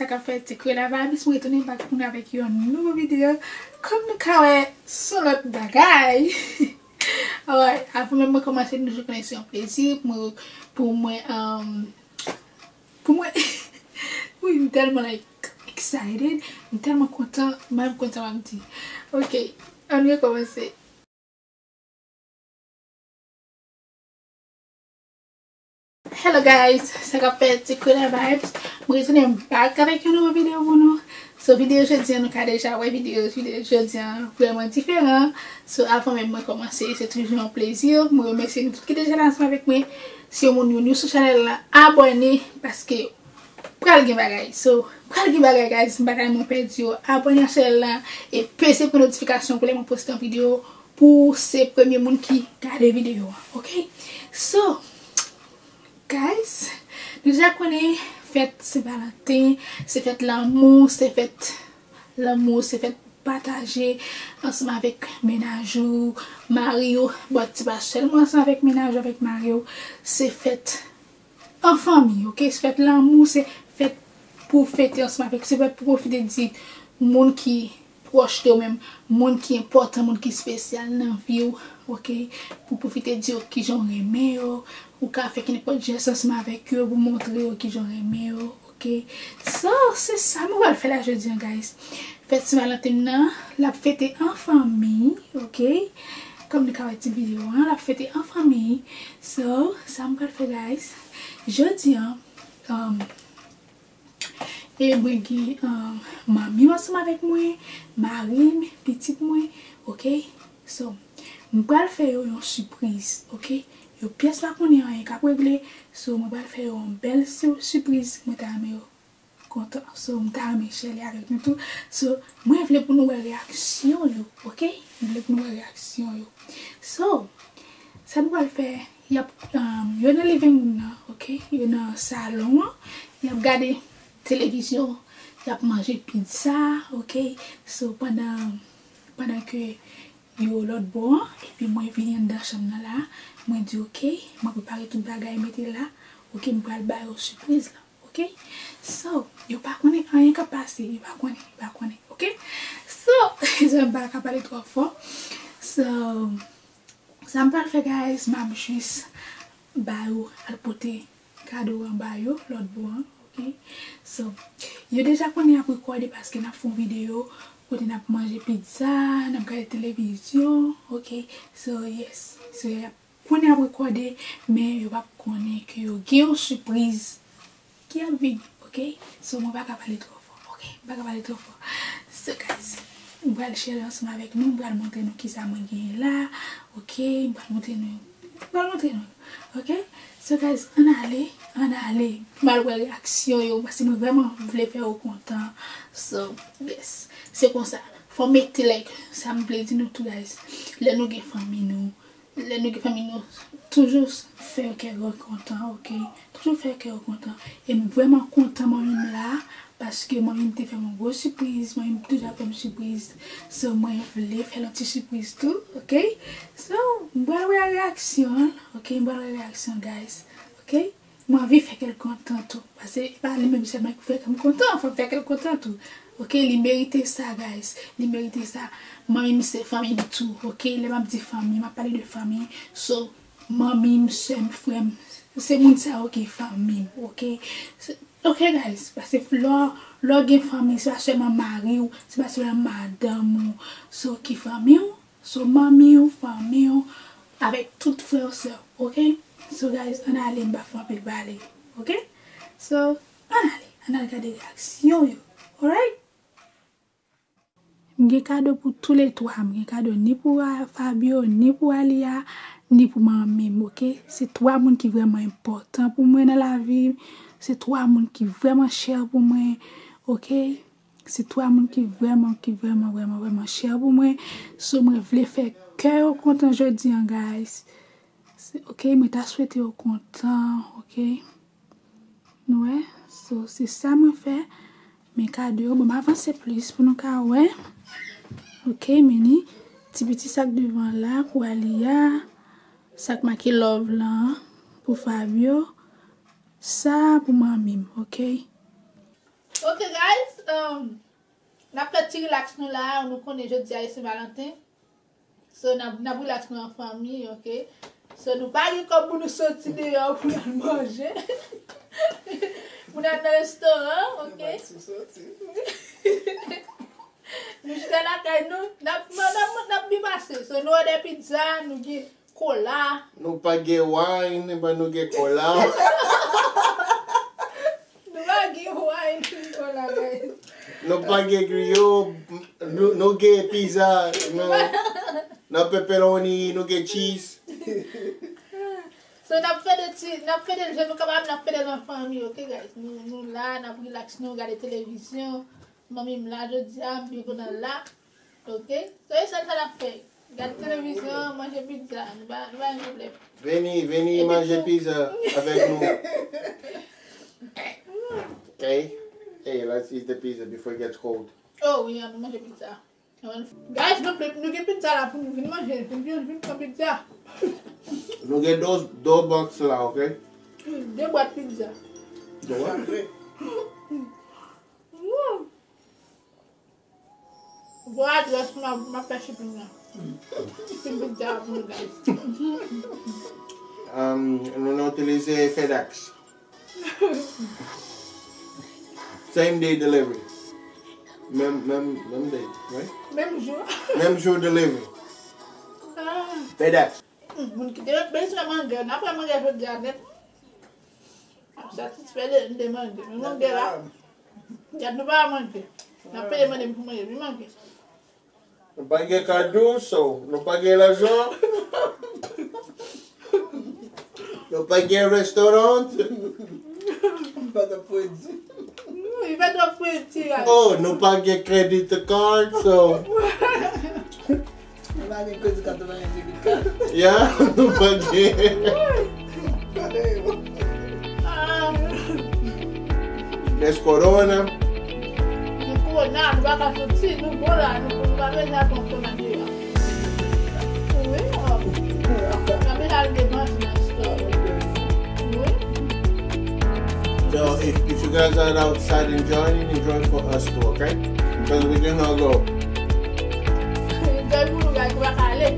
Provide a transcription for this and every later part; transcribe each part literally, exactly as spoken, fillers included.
Sa k ap fèt, se Krela Vibes, mwen retounen back pou nou avèk yon nouvo videyo. Kòm nou ka wè, se yon lòt bagay. Alright, avan menm mwen kòmanse, nou toujou konnen se yon plezi pou mwen, pou mwen, um, pou mwen, wi, m tèlman, like, excited, m tèlman kontan, m pa menm konn sa m ap di. Ok, ann rekòmanse. Hello guys, sa k ap fèt, se Krela Vibes. Mwen retounen back avèk yon nouvo videyo pou nou. So, videyo jodi an, nou ka deja wè videyo, videyo jodi an vrèman diferan. So, avan menm mwen kòmanse, se toujou yon plezi. Mwen remèsye nou tout ki deja la ansanm avèk mwen. Si yon moun nou new sou chanèl la, abòne, paske pral gen bagay. So, pral gen bagay, guys. M pa ta renmen w pèdi yo. Abòne ak chanèl la e peze pou notifikasyon pou lè mwen poste yon videyo pou w se premye moun ki gade videyo a, ok? So, guys, nou deja konnen fèt Sen Valanten, se fèt lanmou, se fèt lanmou, se fèt pataje ansanm avèk mennaj ou, mari w. But se pa sèlman ansanm avèk mennaj ou, avèk mari w, se fèt an fanmi, ok? Se fèt lanmou, se fèt pou w fete ansanm avèk, se fèt pou w pwofite di moun ki pwòch de w menm, moun ki enpòtan, moun ki espesyal nan vi w, ok? Pou w pwofite di yo kijan w renmen yo, ou ka fè nenpòt jès ansanm avèk yo pou montre yo kijan w renmen yo, ok? So, se sa mwen pral fè la jodi an, guys. Fèt Sen Valanten nan, l ap fete an fanmi, ok? Kòm nou ka wè ti videyo an, l ap fete an fanmi. So, sa m pral fè, guys. Jodi an, um, e mwen gen, um, manmi m ansanm avèk mwen, mari m, pitit mwen, ok? So, m pral fè yo yon sipriz, ok? Yo pyès pa konnen anyen k ap regle, so mwen pral fè yo yon bèl si-, sipriz, mwen ta renmen yo kontan. So, m ta renmen share li avèk nou tou. So, mwen vle pou nou wè reyaksyon yo, ok? Mwen vle pou nou wè reyaksyon yo. So, sa nou pral fè, y ap, um, yo nan living room nan, ok? Yo nan salon an, y ap gade televizyon, y ap manje pizza, ok? So, pandan, pandan ke yo lòt bò an, epi mwen vini anndan chanm nan la, mwen di, ok, mwen prepare tout bagay, mete la, ok, m pral ba yo sipriz la. Ok? So, yo pa konnen anyen k ap pase, yo pa konnen, yo pa konnen, ok? So, jan m pa ka pale twò fò. So, sa m pral fè, guys, m ap jis ba yo, al pote kado an ba yo, lòt bò an, ok? So, yo deja konnen y ap rekòde paske n ap fè yon videyo kote n ap manje pizza, n ap gade televizyon, ok? So, yes. So, y ap konnen ap rekòde, men yo p ap konnen ke yo gen yon sipriz ki ap vini, ok? So, mwen pa ka pale twò fò, ok? Mwen pa ka pale twò fò. So, guys, m pral share ansanm avèk nou, m pral montre nou kisa mwen genyen la, ok? M pral montre nou, m pral montre nou, ok? So, guys, ann ale, ann ale. M al wè reyaksyon yo, paske mwen vrèman vle fè yo kontan. So, yes. Se konsa. Fò mete, like, sa m vle di nou tou, guys. Lè nou gen fanmi nou, Lè nou gen fanmi nou, toujou fè kè yo kontan, ok? Toujou fè kè yo kontan. E m vrèman kontan manmi m la, paske manmi m te fè m yon gwo sipriz, manmi m toujou ap fè m sipriz. So, mwen vle fè l yon ti sipriz tou, ok? So, m pral wè reyaksyon l, ok? M pral wè reyaksyon, guys, ok? Mwen anvi fè kè l kontan tou. Paske e pa li menm sèlman ki fè kè m kontan, fò m fè kè l kontan tou. Ok, li merite sa, guys. Li merite sa. Manmi m se fanmi m tou, ok? Lè m ap di fanmi, m ap pale de fanmi. So, manmi m, sè m, frè m, se moun sa yo ki fanmi m, ok? Se, ok, guys. Paske lè w, lè w gen fanmi, se pa sèlman mari w, se pa sèlman madanm ou, so, ki fanmi w. So, manmi w, fanmi w, avèk tout frè w, sè w, ok? So, guys, ann ale, m pa fè anpil pale, ok? So, ann ale, ann al gade reyaksyon yo, alright? M gen kado pou toulètwa, m gen kado ni pou a-, Fabio, ni pou Alia, ni pou manmi m, ok? Se twa moun ki vrèman enpòtan pou mwen nan lavi m, se twa moun ki vrèman chè pou mwen, ok? Se twa moun ki vrèman, ki vrèman, vrèman, vrèman chè pou mwen. So, mwen vle fè kè yo kontan jodi an, guys. Se, ok, mwen ta swete yo kontan, ok. Nou wè? So, se sa mwen fè. Men kado yo, bon, m avanse plis pou nou ka wè. Ok, men ni ti piti sa k devan la pou Alia. Sa k make love lan pou Fabio. Sa pou manmi m, ok. Ok, guys, um, n ap fè ti relax nou la, nou konnen jodi a se Sen Valanten. So, n ap, n ap relax nou an fanmi, ok? So, nou pa gen kòb pou nou soti deyò pou n al manje. Pou n al nan restoran, ok? Nou chita lakay nou, n ap, n ap, n ap, n ap byen pase. So, nou òdè pizza, nou gen kola. Nou pa gen wine, men nou gen kola. Nou pa gen wine, kola, guys. Nou pa gen griyo, nou, nou gen pizza, nou, nou pepperoni, nou gen cheese. So, n ap fede ti, n ap fede jan nou kapab, n ap fede nan fanmi, ok, guys? Nou, nou la, n ap relax, nou gade televizyon. Manmi m la jodi a, m byen kontan la. Ok? So, e sèl sa n ap fè. Gad televizyon, manje pizza. Nou pa, nou pa gen pwoblèm. Vini, vini manje pizza avèk nou. Ok? Hey, let's eat the pizza before it gets cold. Oh, wi, ann nou manje pizza. Guys, nou, nou gen pizza la pou nou vin manje. Vin, vin, vin pran pizza. Nou gen do, do box la, ok? De bwat pizza. De bwat? Mm. Bon, adrès m ap, m ap fè shipping nan. Shipping pizza pou nou, guys. Um, nou, nou itilize FedEx. Same day delivery. Menm, menm, menm day, right? Menm jou. Menm jou delivery. Ah. FedEx. Hmm, moun ki te bezwen manje, n ap fè manje jodi a nèt. M ap satisfè de, de manje. Men manje la, gad nou pa manje. N ap peye manje pou manje, wi manje. Nou pa gen kado, so, nou pa gen lajan. Nou pa gen restoran. M pa t ap fredi. Non, li pa t ap fredi, la. Oh, nou pa gen credit card, so. Nou pa gen kredi kat, nou pa gen debit card. Ya, nou pa gen. Ah. There's corona. Gen kowona, nou pa ka soti, nou bon la, nou, nou pa bezwen pran kowona deyò. Wi, oh. Pa bezwen al depanse nan store. Wi. So if, if you guys are outside enjoying, enjoy for us too, okay? Because we can all go. Enjoy pou nou, guys, nou pa ka ale.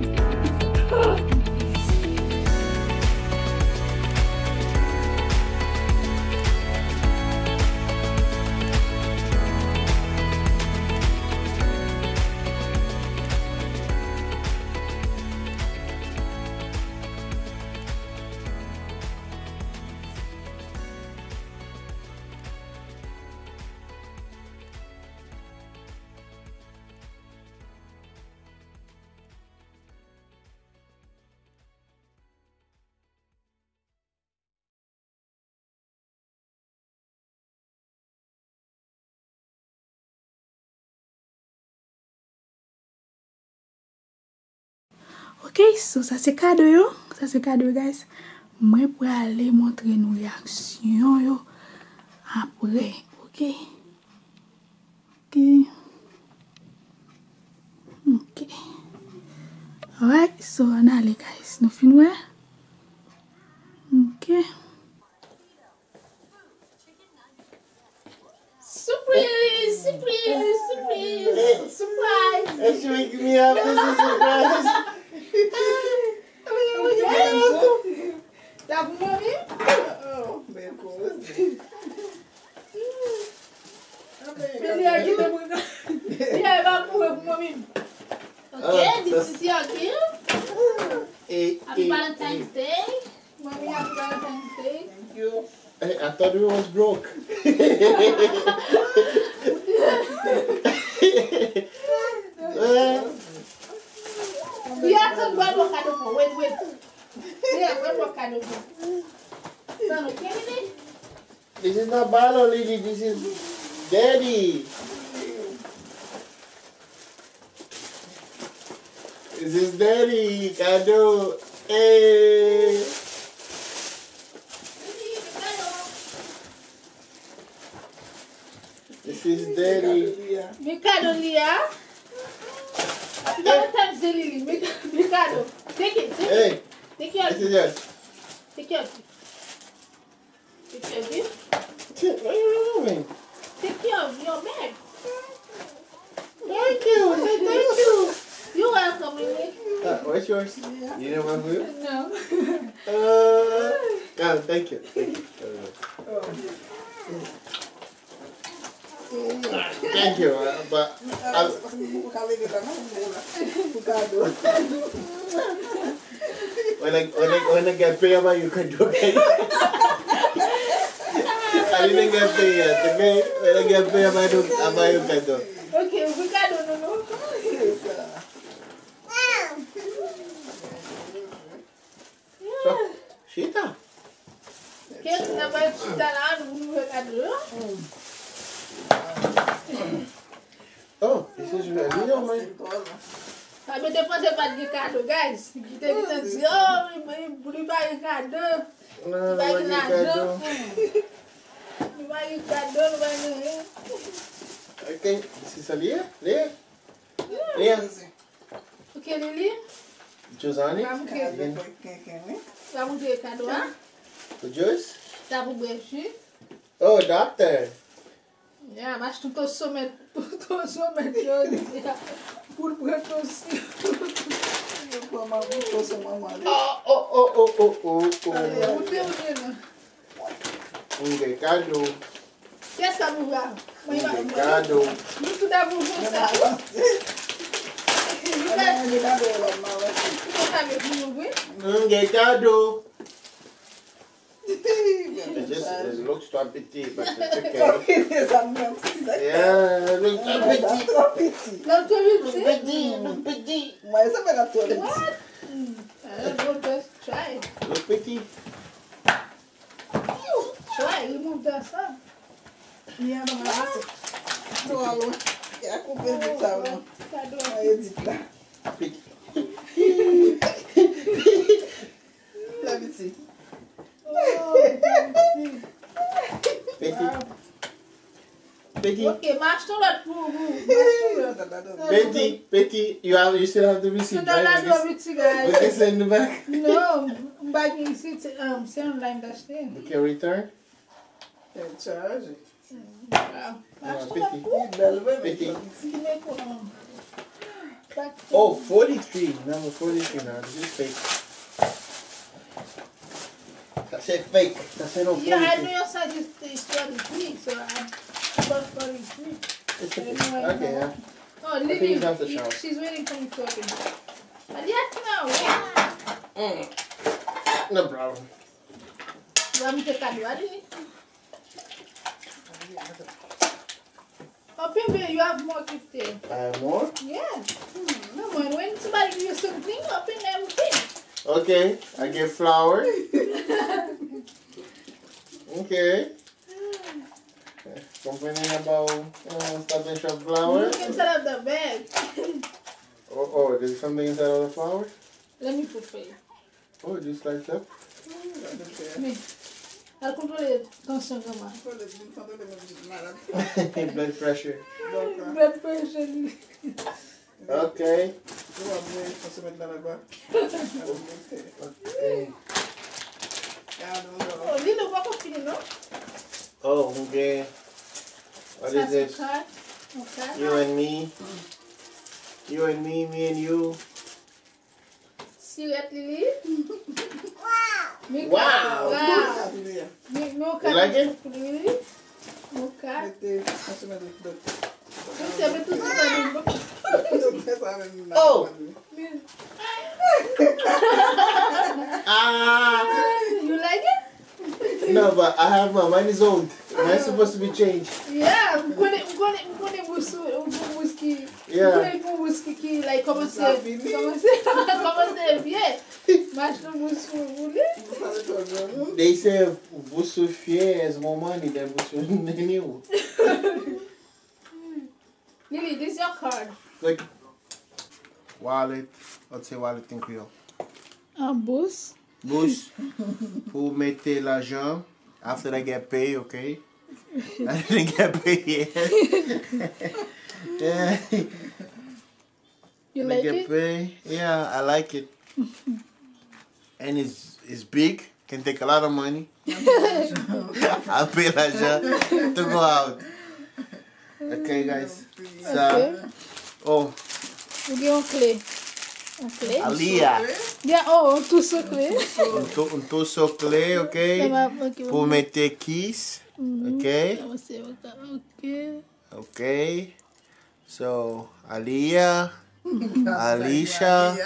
Ok, so sa se kado yo. Sa se kado yo, guys. Mwen prale montre nou reyaksyon yo apre. Ok. Ok. Ok. Alright, so ann ale, guys. Nou fin wè? Ok. Surprise, surprise, surprise, surprise. Hey, she waking me up. This is a surprise. Sa pou mami? Oh, men koze. Peli a kite mwen. Li a evapoure pou mwen menm. Ok, this is your gift. Happy Valentine's Day. Mommy, happy Valentine's Day. Thank you. Hey, I thought it was broke. Eh. Li a tann bwè bò kado pou. Wait, wait. Li a tann bwè bò kado pou. Tann, ok, Lili? This is not bottle, Lily. This is daddy. This is daddy. Kado. Hey. This is daddy. Mi kado li a. Happy Valentine's Day, Lily. Mi, mi kado. Take it, take it. Hey. Take your, this is yours. Take your gift. Take your gift. Shit, what you doing? Take your Yo, babe. Thank you. Say thank you. You're welcome, Mimi. Uh, what's yours? You didn't want for you? No. Uh, oh, thank you. Thank you. Uh, thank you. Uh, but I, When I, when I, when I get paid, I'll buy you kado, okay? I didn't get paid yet, okay? When I get paid, I'll buy you, I'll buy you kado. Ok, obrigado, Nuno. So, chita. Kèt nan bay chita la, nou ouvè kado yo. Oh, this is really yummy. Sa mete panse pa t gen kado, guys. Ki te gentan di, oh, li, li, li pa gen kado. Li pa gen lajan. Li pa gen kado, li pa gen anyen. Ok, this is Aaliyah. Leah? Leah? Ok, Lili. Jozani? Sa moutre kado a. Pou Joyce? Sa pou bwè ji. Oh, doctor. Ya, m achte tout somèt, tout somèt yo di a. Pou l pran tansyon. Yo pran manman, tansyon manman li. Oh, oh, oh, oh, oh, oh, oh. Ou te ou te non. M gen kado. Kiyès k ap ouvri a? M gen kado. Nou tout ap ouvri sa. Ou pa vle pou nou ouvri? M gen kado. It just, it looks too piti, but it's okay. Yeah, it looks too piti. Looks too piti? Piti, look piti. Mwen, sa pa ka twò piti. What? Mm. I don't know, just try. Look piti. Try, remove the stuff. Li an ban ranmase. Twò lwen. Ya koupe bout sa non. Kado. Mwen edit la. Piti. Lè piti. Oh, piti. Piti. Piti. Ok, m achte yon lòt pou ou. M achte yon lòt. Piti, piti, you have, you still have the receipt, right? Piti, guys. We can send it back. No, m pa gen receipt, um, se online m t achte. We can return? Tèt chaje. Wow. Piti. Li bèl vre, men piti. Oh, forty-three. Number forty-three now. This is fake. Sa se fake. Sa se non forty-three. Yeah, I know your size is, is forty-three, so I bought forty-three. It's okay. Okay, yeah. Oh, Lily, she's waiting for me to open. But yeah, no, wait. Mm. No problem. Wa mete kado a li. Open, babe, you have more gift there. I have more? Yeah. Hmm, no, man, when somebody give you something, open everything. Okay, I get flour. Okay. Complaining about, uh, Stop and Shop flour? Look inside of the bag. Oh, oh, there's something inside of the flour? Let me put for you. Oh, just like that? Men, al kontwole tansyon granma. Blood pressure. Blood pressure li. Ok. Ok. Oh, li nou poko fini non. Oh, ok. What is this? You and me. You and me, me and you. Sirèt li li. Wow! Wow! Mi, mi, mi, you like it? Li. Mouka. Mete yon semèn de dòt. Yon semèn tou semèn. Oh! Ah! You like it? No, but I have my money's old. Mine supposed to be changed. Yeah, m konnen, m konnen, m konnen bous ou, ou gon bous ki, m konnen gon bous ki, ki, like, kòmanse, kòmanse, kòmanse vye. Mach nan bous ou, ou li. They say bous ou fye is more money than bous ou nini ou. Lily, this your card. Like, wallet. What's a wallet in Creole? An bous. Bous. Pou mete lajan. After they get paid, okay? After they get paid, yeah. Yeah. You like it? They get paid. Yeah, I like it. And it's, it's big. Can take a lot of money. I pay lajan to go out. Ok, guys. Sa. Oh. Ou gen yon kle. Yon kle? Aliya. Yeah, oh, yon tou sou kle. Un tu-, un tuso kle, ok? Pou mete kis. Ok. Ok. Ok. So, Aliya, Alisha,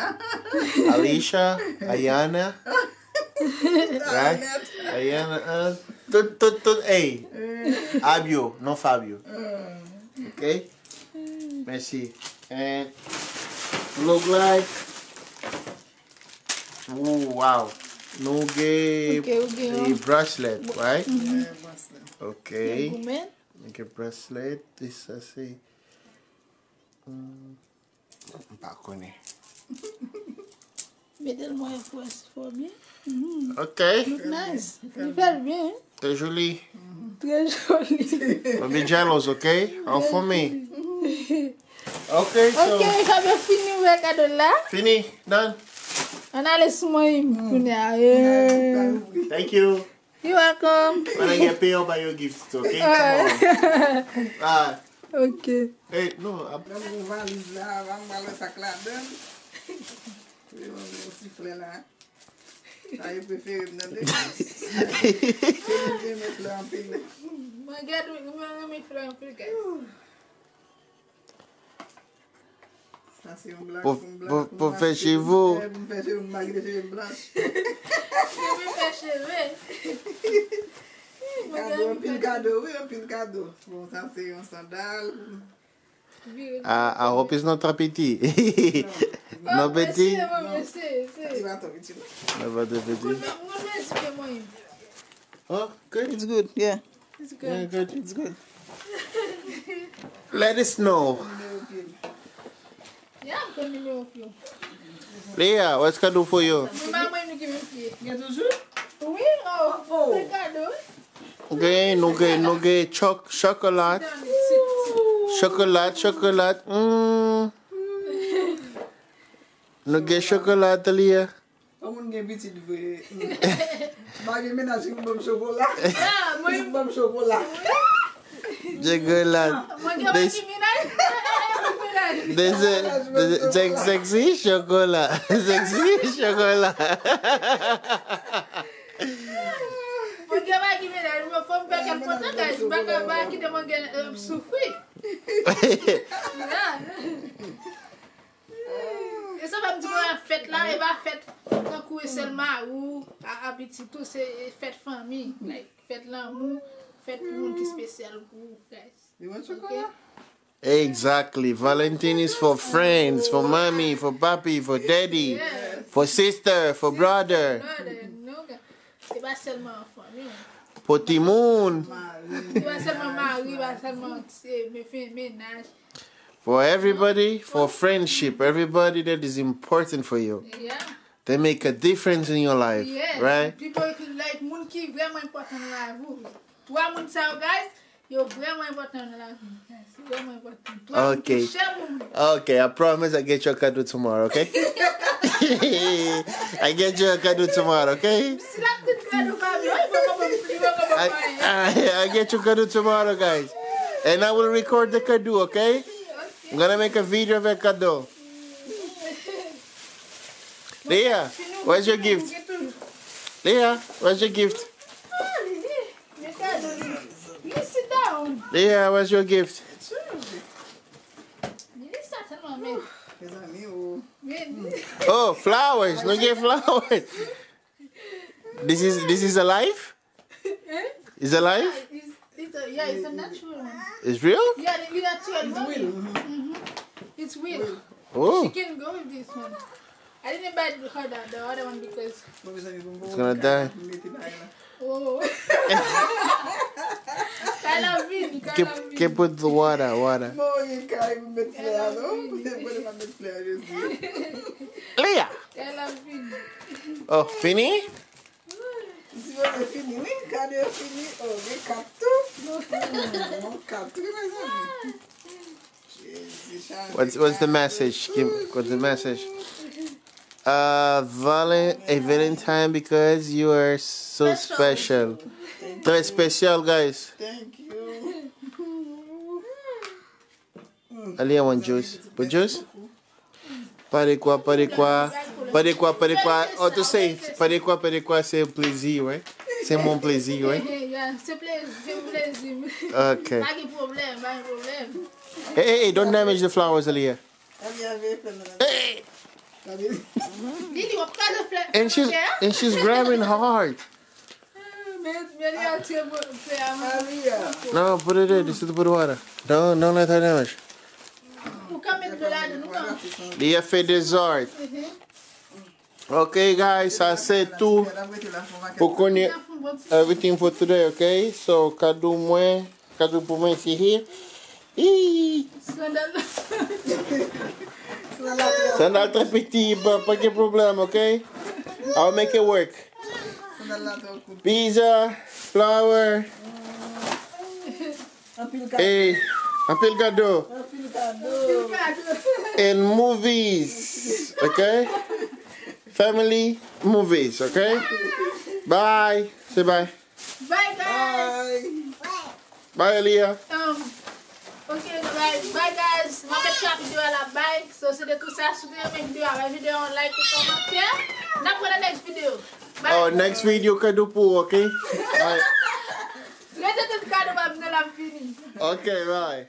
Alisha, Ayana, right? Ayana, uh, tout, tout, tout, hey. Abyo, non Fabyo. Ok? Mèsi. And look like, ooh, wow. Nou gen a bracelet, right? Ok. Nou gen bracelet, e sa se, hmm, m pa konnen. Mete l mwen près fò byen. Ok. Look nice. Li fè l byen. Trè joli. Trè joli. Don't be jealous, ok? An fanmi. Ok, so. Ok, sa fini ouvè kado la. Fini, done. Ann ale sou mwen kounye a. Thank you. You're welcome. Mwen gen peye w ba yo gift, ok? Alright. Alright. Ok. Hey, no, ap- Nan yon valiz la, avan m pral wè sa k ladan l. Yon, yon ti flè la. Sa e prefere m nan de. Se li ki renmen flè anpil. Mwen gen, mwen renmen flè anpil, guys. Sa se yon blag pou, pou m blag, pou, pou m fè cheve w. Pou m fè cheve m, malgre cheve m blanch. Pou m fè cheve. Kado, anpil kado, wi, anpil kado. Bon, sa se yon sandal. I, I hope it's not trapiti. Non, peti. Sa se pa trapiti, non. Non, pa trapiti. Oh, good. It's good, yeah. It's good. Yeah, good. It's good. Let us know. Yeah, m konn nimewo pye w. Leah, what's kado for you? Mwen pa mwen nou ki men pye. Gen toujou? Wi, oh, oh, se kado, wi. Gen, nou gen, nou gen chok-, chokolat. Chokolat, chokolat. Mm. Nou gen chokolat, Leah. Yon moun gen pitit vre. M pa gen mennaj ki pou ban m chokola. Ki pou ban m chokola. Chokolat. Mwen gen mennaj. Mennaj. Sexy chokola. Sexy chokola. Mwen gen mennaj, mennaj, mwen fò m fè kè l kontan, guys. M pa ka, pa kite mwen gen, euh, soufri. Yeah. E sa fè m di nou, fèt la, e pa fèt tankou e sèl mari w a, a pitit ou, se fèt fanmi, like, fèt lanmou, fèt pou moun ki espesyal pou ou, guys. You want chocolate? Exactly. Valentine is for friends, for mommy, for papi, for daddy, for sister, for brother. Brother, no, guys. Se pa sèlman fanmi. Pou timoun. Se pa sèlman mari, pa sèlman, eh, men, fen, mennaj. For everybody, for friendship, everybody that is important for you. Yeah. They make a difference in your life, yeah, right? People like, moun ki vrèman enpòtan nan lavi w. Twa moun sa yo, guys, yo vrèman enpòtan nan lavi m, guys. Yo vrèman enpòtan. Twa moun ki chè pou mwen. Okay, I promise I get you a kado tomorrow, okay? I get you a kado tomorrow, okay? Si l ap di kado pa vle, wi, mwen konprann, mwen konprann. I, I, I get you kado tomorrow, guys. And I will record the kado, okay? I'm gonna make a video of a kado. Leah, where's your gift? Leah, where's your gift? Leah, where's your gift? Oh, flowers. Nou gen flowers. This is, this is a life? Is a life? Yeah, it's, it's a, yeah, it's a natural one. It's real? Yeah, the natural one. It's real. Mm-hmm. It's real. Oh. She can go with this one. I didn't buy her the, the other one because it's gonna die. Oh. Kay la vin, kay la vin. Keep, keep with the water, water. Leah! Kay la vin. Oh, fini? Si yo te fini, wi, kado yo fini. Oh, gen kat tou. Hmm, kat tou, mezanmi. What's, what's the message? What's the message? Uh, Valen-, a Valentine because you are so special. Trè espesyal, guys. Thank you. Aliyah want juice. But juice? Pas de quoi, pas de quoi, pas de quoi, pas de quoi. Oh, to say, pas de quoi, pas de quoi, c'est un plaisir, ouais. C'est mon plaisir, ouais. Yeah, se plezi, se plezi. Ok. Pa gen pwoblèm, pa gen pwoblèm. Hey, hey, hey, don't damage the flowers, Aliyah. Aliyah vle fè nan Hey! Lili, w ap kraze flè. And she's and she's grabbing hard. Men, men li atire flè a mwen. Aliyah. No, put it there. This is the put water. Don't don't let her damage. Ou ka met dlo ladan, nou ka. Li a fè dezòd. Ok, guys, sa se tou pou konnen everything for today, ok? So, kado mwen, kado pou mwen se here. Ii, Sandal. sandal trè piti, pa pa gen pwoblèm, ok? I'll make it work. Sandal la twò kout. Pizza, flower, Anpil kado. Hey, anpil kado. Anpil kado. And movies. Okay? Family movies, okay? Bye. Say bye. Bye, guys. Bye. Bye, Aliyah. Um, ok, bye, bye, guys. Mwen met chapit yo a la, bye. So, se de tou sa, si w te renmen videyo a, bay videyo a yon like, yon kòmantè. N ap wè nan next video. Bye. Oh, next video kado pou, okay? Bye. Rete tout kado pa vin nan l ap fini. Okay, bye.